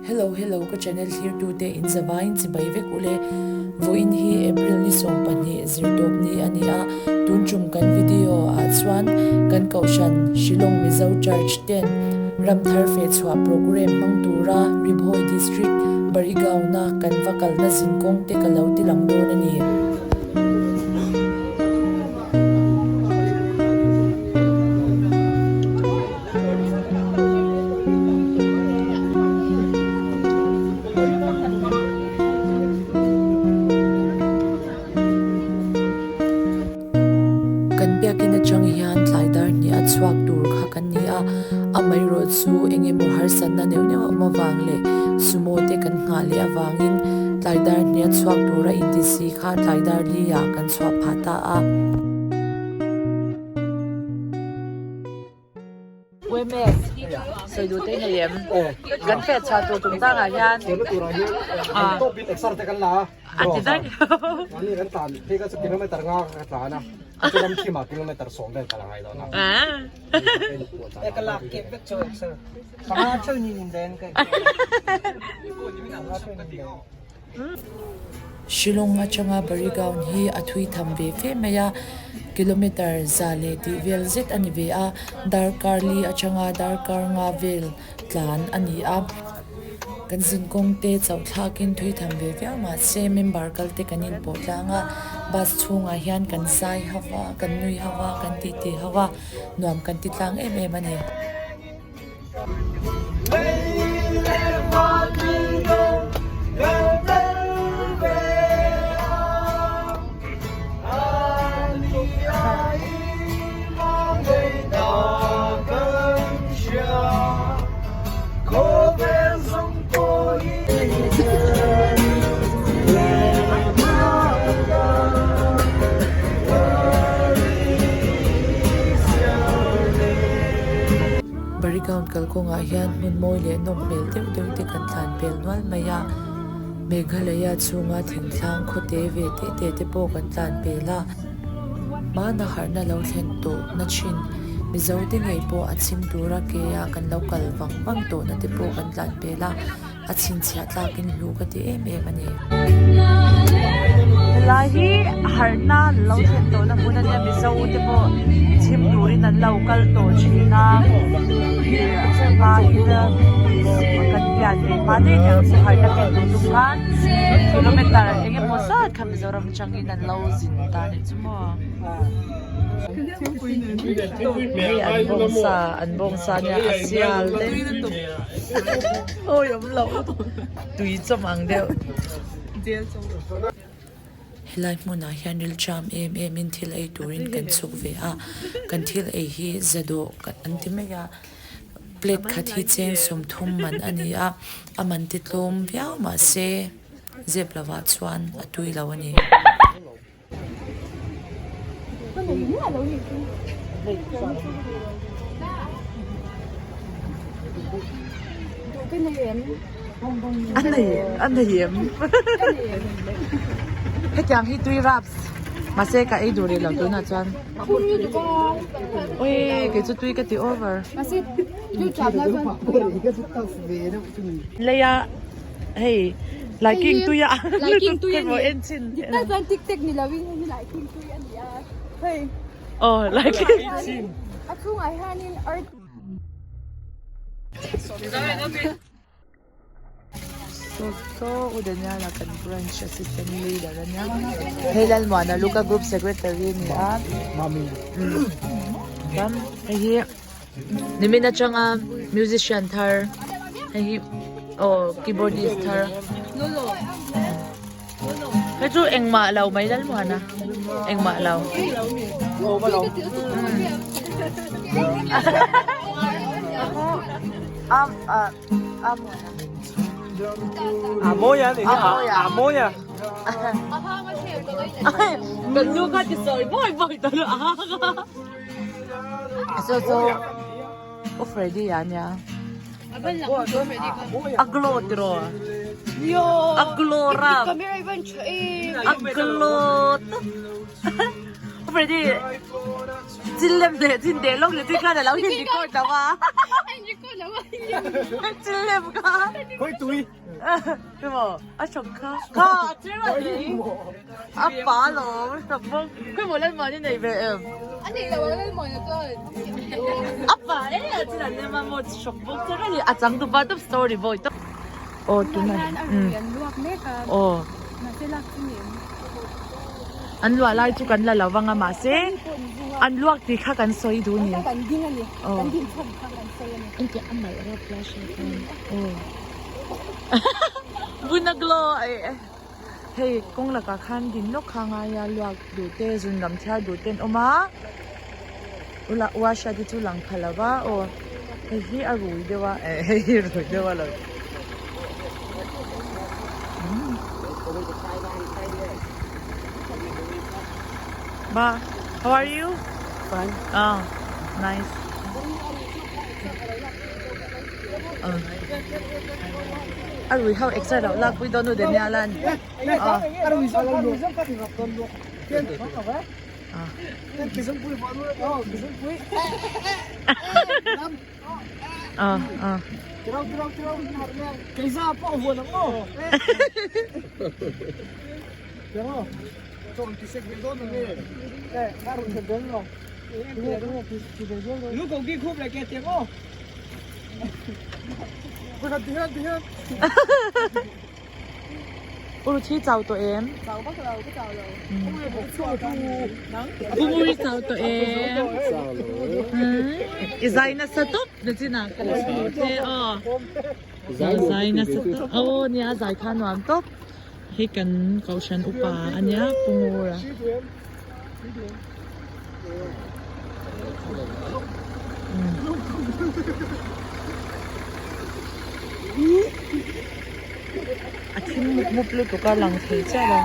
Hello hello ka channel thlir tu te in zavaiin chibai vek ule vawiin hi April ni 12 zirtawp ni a ni a tun tum kan video ah chuan kan kohhran Shillong Mizo Church ten ramthar fehchhuah programme hmang tura Ribhawi District Barigaon-a kan va kalna zinkawng te ka lo ti lang dawn a ni. Kan biakin atang hian tlai dar hnih a chhuak tur kha kan ni a, amaherawh chu eng emaw harsatna neuh neuh a awm avang leh sumo te kan nghah leh avangin tlai dar hnih a chhuak tura inti si kha tlai dar li ah kan chhuah phah ta a. UMS sawi duh te nei em? Kan feh chhuah tur chung changah hian a ti daih. Shillong atanga Barigaon hi a thui tham ve fe mai a, kilometre za leh tih vel zet a ni ve a, darkar li atanga darkar nga vel tlan a ni a. Kan zinkawng te chauh thlakin thui tham ve viau mahse member kal te kan inpawh tlang a, bus chhungah hian kan zai ho va, kan nui ho va, kan titi ho va, nuam kan ti tlang em em a ni. Barigaon kalkawngah hian hmun mawi leh nawm hmel deuh deuh te kan tlan pel nual mai a, Meghalaya chhunga thingtlang khawte ve teh teh te pawh kan tlan pel a, hmana harhna lo thlen tawh na thin Mizo te ngei pawh a chhim tura ke a kan lo kal vang vang tawh na te pawh kan tlan pel a. A chhinchhiah tlakin hlu ka ti em em a ni. Helai hi harhna lo thlen tawhna hmun a nia Mizo te pawh chhim turin an lo kal tawh thin a hma hi kan pian ve hma daih aniang chu harhna ken tur tum khan kilometer eng emaw zat kha Mizoram atangin an lo zin ta anih chu maw. Hei an bawngsa an bawngsa nia a sial te awi awm lo tui chawm ang deuh. Helai hmunah hian rilṭam em em in thil ei turin kan chhuk ve a, kan thil ei hi zadawh an ti mai a, plate khat hi cheng 30 man a ni a, a man ti tlawm viau mahse zep lovah chuan a tui lo a ni. A nei a nei em hetiang hi tui raps mahse ka ei duh rih lo tunah chuan ui kei chu tui ka ti over leia Hei laiking tui a Laiking tui a ni. En chin. Dik tak chuan tik tek ni lovin hei hi laiking tui a ni a. Hei. Oh laiking. A chhungah hianin earth. So so U Daniela kan branch assistant leader a nia. Hei Lalmuana Luka group secretary a ni a. Mami. Chuan hei hi Nimin atanga musician thar hei hi aw keyboardist thar hei chu engmah lo mai lal muan a engmah lo A mawi a ni a mawi a. Kan nu kha ti sawi mawi mawi ta lo a. So so U Freddy a nia a glow tiraw a glow rap a glow tawp. Freddy chil lem leh chin teh lawk leh chin khan alo in record lo a. Chil lem kha. Khawi tui. Emaw a hrawk kha. Kha a chil a ni. A pa lawm a hrawk bawk. Khawi maw Lalmuani nei ve em? A nei lo ang Lalmuana chuan. A pa e a chil an lem a maw hrawk bawk chuan a ni a changtupa tawp story boy tawp. Aw tunah hian a rui an luak mek a. Aw. Mahse lak chu ni em? An luah lai chu kan la lo vang a mahse an luak tih kha kan sawi duh a ni. Kan ding a ni. Kan din chhan kha kan sawi a ni. Engtiang a nalh rap la hriat a ni. Aw. Buna glow eh hei kawng lakah khan din lawk kha a ngai a luak duh te zun lam chhiar duh te an awm a ula uasha te chu lang pha lo va aw hei hi a rui deuh a eh hei hi rui deuh a lo Ba how are you Fine. Oh nice A rui ho exer loh lak pui dawn u Daniel an. Uru thi chau tawh em? Chau vak lo, ka chau lo. Uru chau tawh em? I zai nasa tawp na chinah ka lo hmu che aw. Zai nasa tawp. Aw nia zai kha nuam tawp. Hei kan kohhran upa ania Pu Ngura. A thim mup mup lutuk a lang thei chiah lo.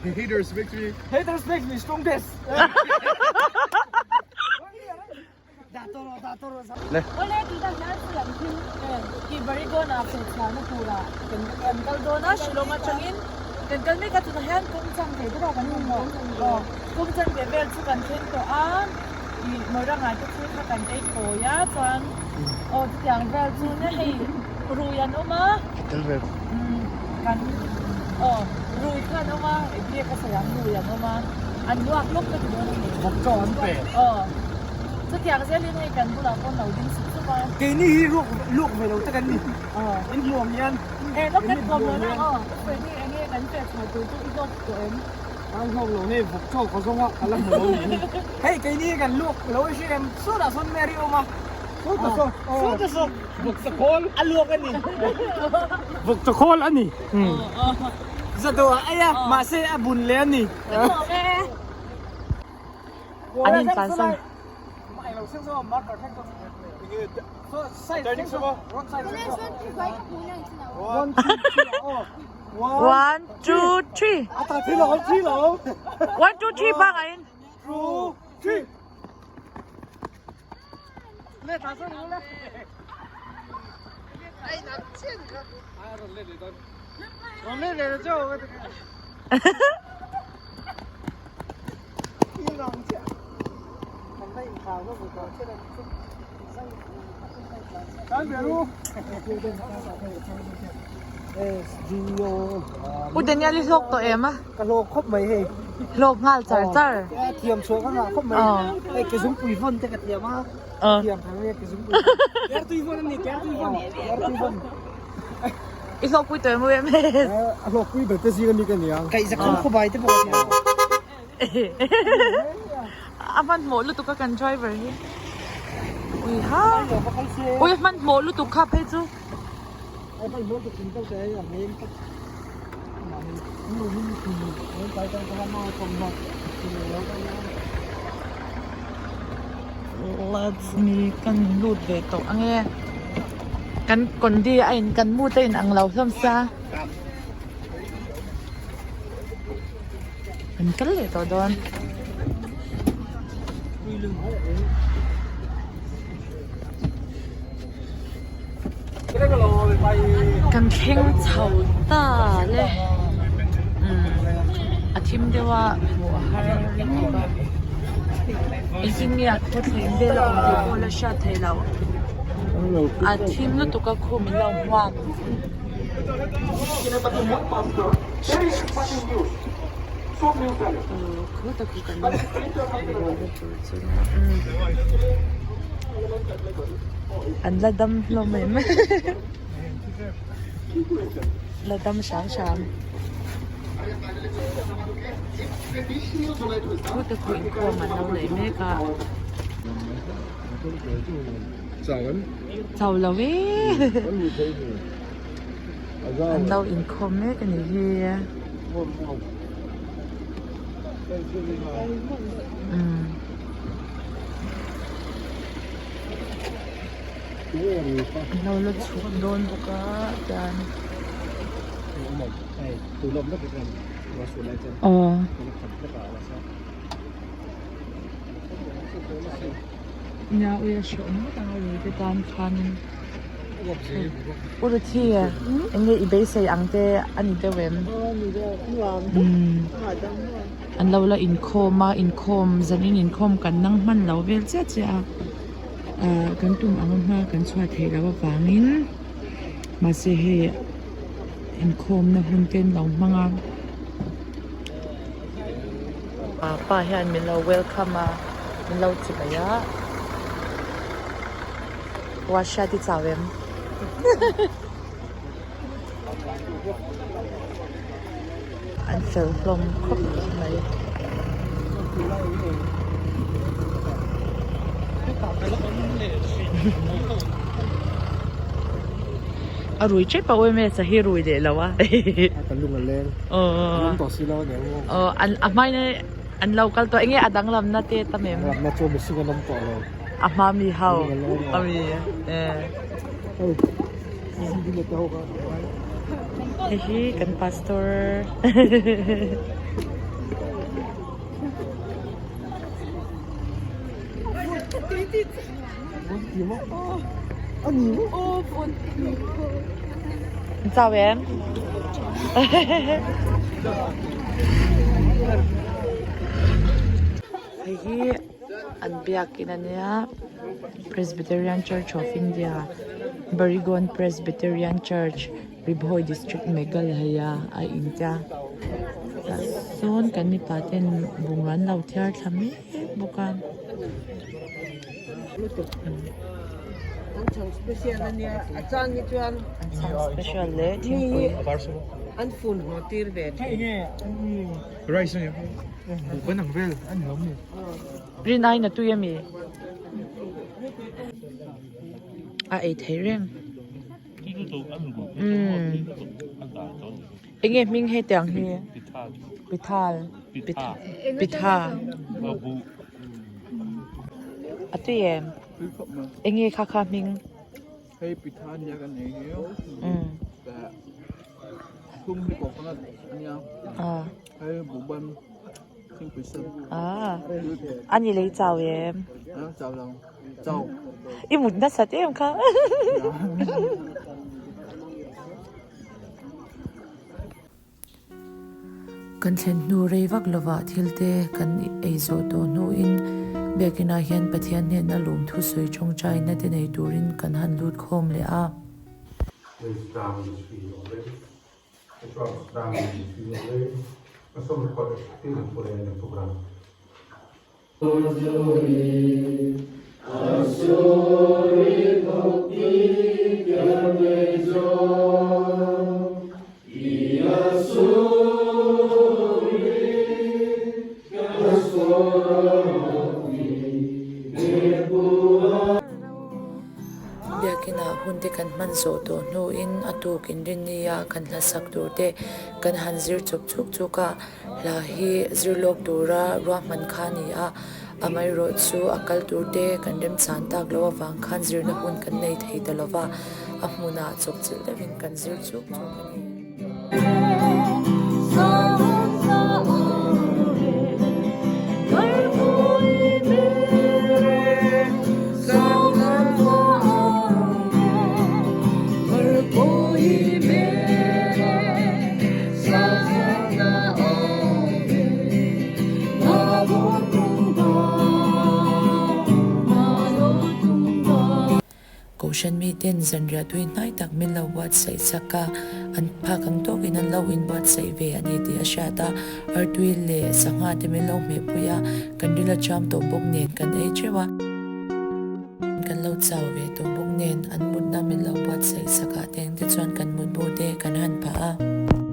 Haters victory. Haters makes me strongest. Awle tih hian siam thil tih Barigon ah fehchhuahna turah kan kal dawn a Shillong atangin kan kal mek a tunah hian kawng chang ve deuh a kan awm tawh aw kawng chang ve vel chu kan thleng tawh a ih Mawranga te thil kha kan ei thawi a chuan aw chutiang vel chu nia hei rui an awm a. Kan aw rui kha an awm a enge ka sawi ang rui an awm a an luak lawk ka ti dawn a ni. Vawk chaw an pe. Aw chutiang zelin hei kan bulah pawh no ding sup sup a. Keini hi luak luak ve lo te kan ni. Aw. In hmuam hian. Eh lawk kan hmuam lo na aw. Freddy enge kan pe chho tur chu i hlawk tawh em? An hlawk lo hei vawk chaw ka zawng a ka la hmu lo ni. Hei keini hi kan luak lo i hria em sawtah sawn Mary awm a. Sawtah saw sawtah saw. Vawk chakhawl a luak a ni. Vawk chakhawl a ni. Zadawh a ei a, mahse a bun leh a ni. An in tlan san. One, two, three. One, two, three bang a in. Two, three. U Daniel i hlawk tawh em a? Ka hlawk khawp mai hei. Hlawk nghal char char. Thiam chhuah ka ngah khawp mai. Hei ke zungpui vawn te ka thiam a. Thiam thang e ke zungpui. Kertui vawn ani kertui vawn. Kertui vawn. I hlawkpui tawh em u em? A hlawkpui ber te zing ami ka nia. Kaih zakham khawbai te pawh ka thiam. A hmanhmawh lutuk a kan driver hi. Ui ha. Ui a hmanhmawh lutuk kha phei chu. Let's me kan lut ve tawh ange. Kan kondi a in kan mut a in ang lo hlawm sa. Kan kal leh tawh dawn. Kan thleng chho ta le umm a thim deuh a hmuh a har lutuk a engtin nge a khaw thleng vel a awm tih pawh la hriat theih loh a thim lutuk a khum in lo hmuak. An la dam hlawm em la dam hram hram thu te khu inkhawm an lo nei mek a chau lo e an lo inkhawm mek a nih hi. An lo la chhuk dawn bawk a chuan aw nia ui a hreawm ngawt ang a rui te tan khanin U Ruthi eng nge i beisei ang te a ni deuh em? An lo la inkhawm a inkhawm zanin inkhawm kan nang hman lo vel chiah chiah a ah kan tum ang hma kan chhuah theih loh avangin mahse hei inkhawmna hun te an lo hmang a ah pa hian min lo welcome a min lo chibai a. Russia ti chau em? An fel hlawm khawp mai. A rui tep a awm e sahi rui leh lo a. Kan lung a leng. Aw. Aw an a hmain an lo kal tawh enge a danglamna te tam em? Danglamna chu mihring an awm tawh lo. A hma mi ho a mi e. Hei hi kan pastor. Chau em? Hei hi an biakin a nia Presbyterian Church of India Barigon Presbyterian Church Ribhoi District Meghalaya a intia tah sawn kan mipa ten bungrua an lo thiar thla mek bawk a. An chhang special a nia a chang hi chuan an chhang special leh thingpui an fun haw tir ve thin. Rice ani buh ang vel ani lo mi. Rin aiin a tui ami? A ei thei reng. Umm enge hming hetiang hi? Pithal pitha a tui em? Enge kha kha hming? Hei pitha nia kan ei hi Thum hi coconut ania hei buhban thingpui sen. Ani lei chau em? Chau lo chau. I mut nasat em kha. Kan thlen hnu rei vak lovah thil te kan ei zawh tawh hnuin biakinah hian Pathian hnena lawmthu sawi tawngtaina te nei turin kan han lut khawm leh a. Biakinah hun te kan hman zawh tawh hnuin a tuk inrinnia kan hla sak tur te kan han zir chawp chuk chuk a, hla hi zir lawk tura ruahman kha a ni a, amaherawh chu a kal tur te kan remchan tak loh avang khan zirna hun kan nei thei ta lo va, a hmunah chawp chilh deuhin kan zir chuk chuk a ni. Kohhran miten zanriah tui hnai tak min lo buatsaih chak a, an phak ang tawkin an lo inbuatsaih ve a ni tih a hriat a, artui leh sangha te min lo hmehpui a, kan ril a cham tawh bawk nen kan ei theuh a. Kan lo chau ve tawh bawk nen an mutna min lo buatsaih sak ah te engte chuan kan mutbu te kan han phah a.